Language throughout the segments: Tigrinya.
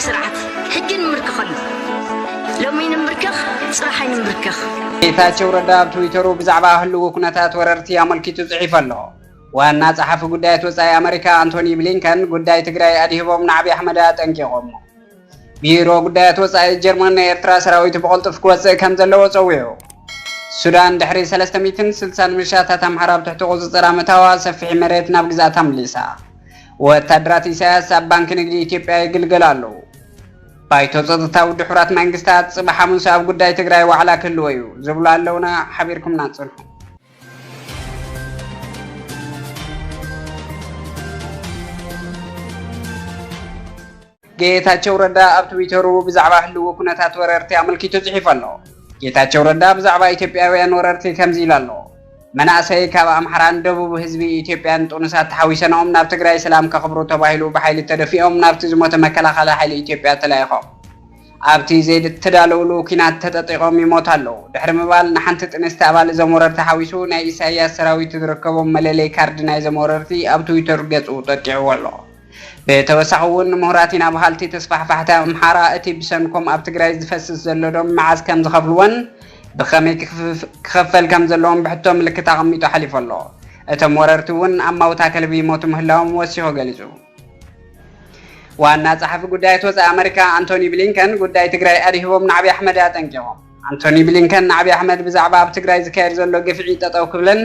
ስርዓት ሕጂ ንምብርከኸሉ። ሎሚ ንምብርከኽ፣ ጽባሕ ኣይንምብርከኽ። ጌታቸው ረዳ ኣብ ትዊተሩ ብዛዕባ ህልው ኩነታት ወረርቲ ኣመልኪቱ ጽሒፉ ኣሎ። ዋና ጸሓፊ ጉዳያት ወጻኢ ኣመሪካ ኣንቶኒ ብሊንከን ጉዳይ ትግራይ ኣድሂቦም ንዓብዪ ኣሕመድ ኣጠንቂቖም። ቢሮ ጉዳያት ወጻኢ ጀርመን ናይ ኤርትራ ሰራዊት ብቐልጡፍ ክወጽእ ከም ዘለዎ ጸዊዑ። ሱዳን ድሕሪ ሰለስተ ሚእትን ስልሳን ምልሻታት ኣምሓራ ኣብ ትሕቲ ቁጽጽራ ምእታዋ ሰፊሕ መሬት ናብ ግዝኣታ ምሊሳ። ወታደራት ኢሳያስ ኣብ ባንኪ ንግዲ ኢትዮጵያ ይግልገሉ ኣለዉ። ባይቶ ጸጥታ ውድብ ሕቡራት መንግስታት ጽባሕ ሓሙስ ኣብ ጉዳይ ትግራይ ዋዕላ ክህልዎ እዩ ዝብሉ ኣለውና። ሓቢርኩምና ጽንሑ። ጌታቸው ረዳ ኣብ ትዊተሩ ብዛዕባ ህልው ኩነታት ወረርቲ ኣመልኪቱ ጽሒፉ ኣሎ። ጌታቸው ረዳ ብዛዕባ ኢትዮጵያውያን ወረርቲ ከምዚ ኢሉ ኣሎ። መናእሰይ ካብ ኣምሓራን ደቡብ ህዝቢ ኢትዮጵያን ጥኑሳት ተሓዊሰናኦም ናብ ትግራይ ሰላም ከኽብሩ ተባሂሉ ብሓይሊ ተደፊኦም ናብቲ ዝሞተ መከላኸሊ ሓይሊ ኢትዮጵያ ተላኢኾም ኣብቲ ዘይተዳለውሉ ኲናት ተጠጢቖም ይሞቱ ኣለዉ ድሕሪ ምባል ንሓንቲ ጥንስቲ ኣባል እዞም ወረርቲ ሓዊሱ ናይ ኢሳያስ ሰራዊት ዝርከቦም መለለይ ካርድ ናይዞም ወረርቲ ኣብ ትዊተር ገጹ ጠቂዕዎ ኣሎ። ብተወሳኺ እውን ምሁራት ኢና በሃልቲ ተስፋሕፋሕቲ ኣምሓራ እቲ ብሰንኮም ኣብ ትግራይ ዝፈስስ ዘሎ ደም መዓዝ ከም ዝኸፍልዎን ብኸመይ ክኸፈል ከም ዘለዎም ብሕቶ ምልክት ኣቐሚጡ ሓሊፉ ኣሎ። እቶም ወረርቲ እውን ኣብ ማውታ ከልቢ ይሞቱ ምህላዎም ወሲኹ ገሊጹ። ዋና ጸሓፊ ጉዳያት ወጻኢ ኣመሪካ ኣንቶኒ ብሊንከን ጉዳይ ትግራይ ኣድሂቦም ንዓብዪ ኣሕመድ ኣጠንቂቖም። ኣንቶኒ ብሊንከን ንዓብዪ ኣሕመድ ብዛዕባ ኣብ ትግራይ ዝካየድ ዘሎ ግፍዒ ጠጠው ክብልን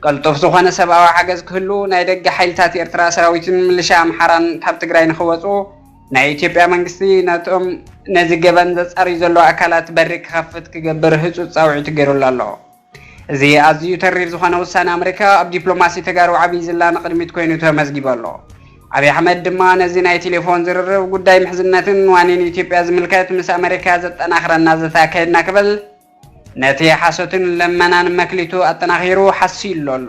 ቅልጡፍ ዝኾነ ሰብኣዊ ሓገዝ ክህሉ ናይ ደገ ሓይልታት ኤርትራ ሰራዊትን ምልሻ ኣምሓራን ካብ ትግራይ ንኽወፁ ናይ ኢትዮጵያ መንግስቲ ነቶም ነዚ ገበን ዘፃርዩ ዘሎ ኣካላት በሪ ክኸፍት ክገብር ህፁፅ ፃውዒት ገይሩሉ ኣሎ። እዚ ኣዝዩ ተሪር ዝኾነ ውሳነ ኣመሪካ ኣብ ዲፕሎማሲ ተጋሩ ዓብዪ ዝላ ንቕድሚት ኮይኑ ተመዝጊቡ ኣሎ። ኣብይ ኣሕመድ ድማ ነዚ ናይ ቴሌፎን ዝርርብ ጉዳይ ምሕዝነትን ዋኒን ኢትዮጵያ ዝምልከት ምስ ኣመሪካ ዘጠናኽረና ዘተ ኣካየድና ክብል ነቲ ሓሶትን ለመናን መክሊቱ ኣጠናኺሩ ሓስዩሉ ኣሎ።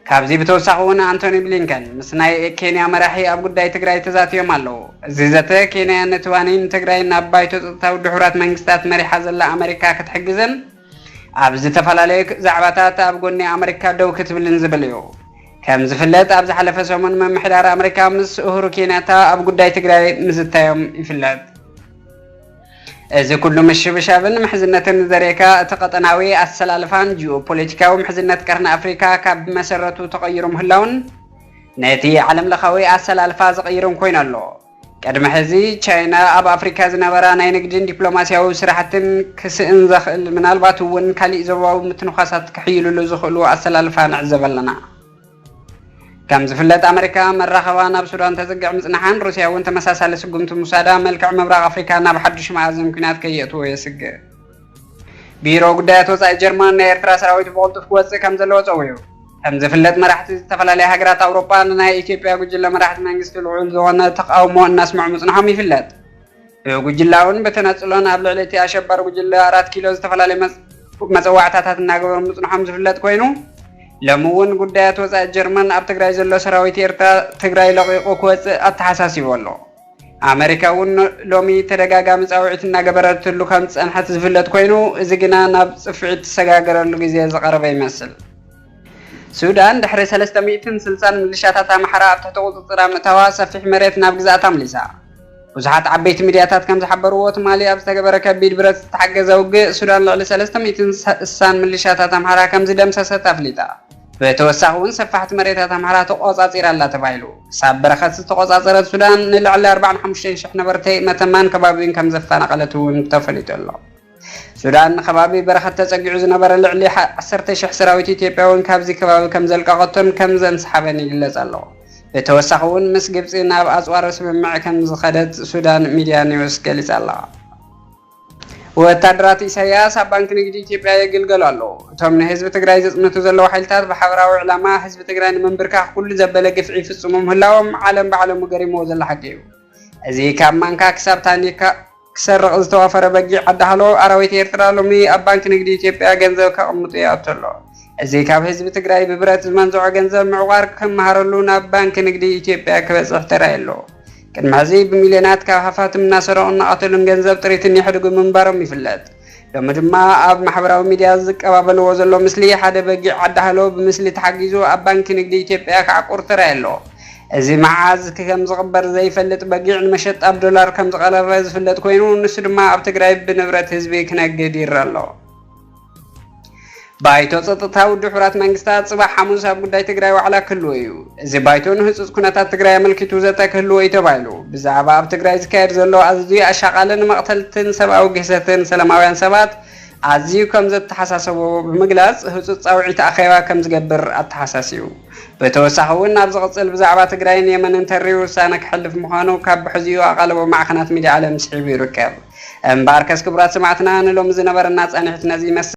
ካብዚ ብተወሳኺ እውን ኣንቶኒ ብሊንከን ምስ ናይ ኬንያ መራሒ ኣብ ጉዳይ ትግራይ ተዛትዮም ኣለዉ። እዚ ዘተ ኬንያ ነቲ ዋኒን ትግራይ ናብ ባይቶ ጸጥታ ውድብ ሕቡራት መንግስታት መሪሓ ዘላ ኣመሪካ ክትሕግዝን ኣብ ዝተፈላለዩ ዛዕባታት ኣብ ጎኒ ኣመሪካ ደው ክትብልን ዝብል እዩ። ከም ዝፍለጥ ኣብ ዝሓለፈ ሰሙን ምምሕዳር ኣመሪካ ምስ ኡሁሩ ኬንያታ ኣብ ጉዳይ ትግራይ ምዝታዮም ይፍለጥ። እዚ ኩሉ ምሽብሻብን ምሕዝነትን ዘርእየካ እቲ ቀጠናዊ ኣሰላልፋን ጂኦፖለቲካዊ ምሕዝነት ቀርኒ ኣፍሪካ ካብ መሰረቱ ተቐይሩ ምህላውን ነቲ ዓለም ለኻዊ ኣሰላልፋ ዝቐይርን ኮይኑ ኣሎ። ቅድሚ ሕዚ ቻይና ኣብ ኣፍሪካ ዝነበራ ናይ ንግድን ዲፕሎማሲያዊ ስራሕትን ክስእን ዘኽእል ምናልባት እውን ካሊእ ዞባዊ ምትንኳሳት ክሕይልሉ ዝኽእሉ ኣሰላልፋ ንዕዘብ ኣለና። ከም ዝፍለጥ ኣመሪካ መራኸባ ናብ ሱዳን ተዝግዕ ምጽናሓን ሩስያ እውን ተመሳሳሊ ስጉምቲ ምውሳዳ መልክዕ ምብራቕ ኣፍሪካ ናብ ሓዱሽ መኣዝን ኲናት ከየእትዎ የስግእ። ቢሮ ጉዳያት ወጻኢ ጀርመን ናይ ኤርትራ ሰራዊት ብቕልጡፍ ክወጽእ ከም ዘለዎ ጸዊዑ። ከም ዝፍለጥ መራሕቲ ዝተፈላለያ ሃገራት ኣውሮጳ ንናይ ኢትዮጵያ ጉጅለ መራሕቲ መንግስቲ ልዑል ዝኾነ ተቃውሞ እናስምዑ ምጽንሖም ይፍለጥ። ብጉጅላውን ብተነጽሎን ኣብ ልዕሊ እቲ ኣሸባሪ ጉጅለ ኣራት ኪሎ ዝተፈላለዩ መጽዋዕታታት እናገበሩ ምጽንሖም ዝፍለጥ ኮይኑ ሎሚ እውን ጉዳያት ወጻኢ ጀርመን ኣብ ትግራይ ዘሎ ሰራዊት ኤርትራ ትግራይ ለቒቑ ክወጽእ ኣተሓሳሲቡ ኣሎ። ኣመሪካ እውን ሎሚ ተደጋጋሚ ጻውዒት እናገበረትሉ ከም ዝጸንሐት ዝፍለጥ ኮይኑ እዚ ግና ናብ ጽፍዒት ትሰጋገረሉ ግዜ ዝቐረበ ይመስል። ሱዳን ድሕሪ ሰለስተ ሚእትን ስልሳን ምልሻታት ኣምሓራ ኣብ ትሕቲ ቁጽጽራ ምእታዋ ሰፊሕ መሬት ናብ ግዝኣታ ኣምሊሳ። ብዙሓት ዓበይቲ ሚድያታት ከም ዝሓበርዎ ትማሊ ኣብ ዝተገበረ ከቢድ ብረት ዝተሓገዘ ውግእ ሱዳን ልዕሊ ሰለስተ ሚእትን ስሳን ምልሻታት ኣምሓራ ከም ዝደምሰሰት ኣፍሊጣ። ብተወሳኺ እውን ሰፋሕቲ መሬታት ኣምሓራ ተቆጻጺራ ኣላ ተባሂሉ። ክሳብ በረኸት ዝተቆጻጸረት ሱዳን ንልዕሊ ኣርባዓን ሓሙሽተን ሽሕ ነበርቲ መተማን ከባቢን ከም ዘፈናቐለት እውን ተፈሊጡ ኣሎ። ሱዳን ንከባቢ በረኸት ተጸጊዑ ዝነበረ ልዕሊ ዓሰርተ ሽሕ ሰራዊት ኢትዮጵያ እውን ካብዚ ከባቢ ከም ዘልቀቐቶን ከም ዘንስሓበን ይግለጽ ኣሎ። ብተወሳኺ እውን ምስ ግብጺ ናብ ኣጽዋር ስምምዕ ከም ዝኸደት ሱዳን ሚድያ ኒውስ ገሊጻ ኣላ። ወታደራት ኢሳያስ ኣብ ባንኪ ንግዲ ኢትዮጵያ የግልገሉ ኣለዉ። እቶም ንህዝቢ ትግራይ ዘጽንቱ ዘለዉ ሓይልታት ብሓበራዊ ዕላማ ህዝቢ ትግራይ ንምንብርካኽ ኩሉ ዘበለ ግፍዒ ይፍጽሙ ምህላዎም ዓለም ባዕለሙ ገሪምዎ ዘሎ ሓቂ እዩ። እዚ ካብ ማንካ ክሳብ ታኒካ ክሰርቕ ዝተዋፈረ በጊዕ ዓዲ ሃሎ ኣራዊት ኤርትራ ሎሚ ኣብ ባንኪ ንግዲ ኢትዮጵያ ገንዘብ ከቕምጡ ይኣቱ ኣሎ። እዚ ካብ ህዝቢ ትግራይ ብብረት ዝመንዝዖ ገንዘብ ምዕቋር ክመሃረሉ ናብ ባንኪ ንግዲ ኢትዮጵያ ክበፅሕ ተራእዩ ኣሎ። ቅድሚ ሕዚ ብሚልዮናት ካብ ሃፋትም እናሰረቑ እናቐተሉን ገንዘብ ጥሪትን የሕድጉ ምንባሮም ይፍለጥ። ሎሚ ድማ ኣብ ማሕበራዊ ሚድያ ዝቀባበልዎ ዘሎ ምስሊ ሓደ በጊዕ ዓዲ ሃሎ ብምስሊ ተሓጊዙ ኣብ ባንኪ ንግዲ ኢትዮጵያ ክዓቁር ተራእዩ ኣሎ። እዚ መዓዝ ከም ዝቕበር ዘይፈልጥ በጊዕ ንመሸጣ ብዶላር ከም ዝቐረበ ዝፍለጥ ኮይኑ፣ ንሱ ድማ ኣብ ትግራይ ብንብረት ህዝቢ ክነግድ ይረአ ኣሎ። ባይቶ ጸጥታ ውድብ ሕቡራት መንግስታት ጽባሕ ሓሙስ ኣብ ጉዳይ ትግራይ ዋዕላ ክህልዎ እዩ። እዚ ባይቶ ንህጹጽ ኩነታት ትግራይ ኣመልኪቱ ዘተ ክህልዎ እዩ ተባሂሉ። ብዛዕባ ኣብ ትግራይ ዝካየድ ዘሎ ኣዝዩ ኣሻቓልን መቕተልትን ሰብኣዊ ግህሰትን ሰላማውያን ሰባት ኣዝዩ ከም ዘተሓሳሰቦ ብምግላጽ ህጹጽ ጻውዒት ኣኼባ ከም ዝገብር ኣተሓሳሲቡ። ብተወሳኺ እውን ኣብ ዝቕጽል ብዛዕባ ትግራይን የመንን ተሪር ውሳነ ክሕልፍ ምዃኑ ካብ ብሕዚኡ ኣቓልቦ ማዕኸናት ሚድያ ዓለም ስሒቡ ይርከብ። እምበኣርከስ ክቡራት ሰማዕትና ንሎሚ ዝነበረና ጻንሒት ነዚ ይመስል።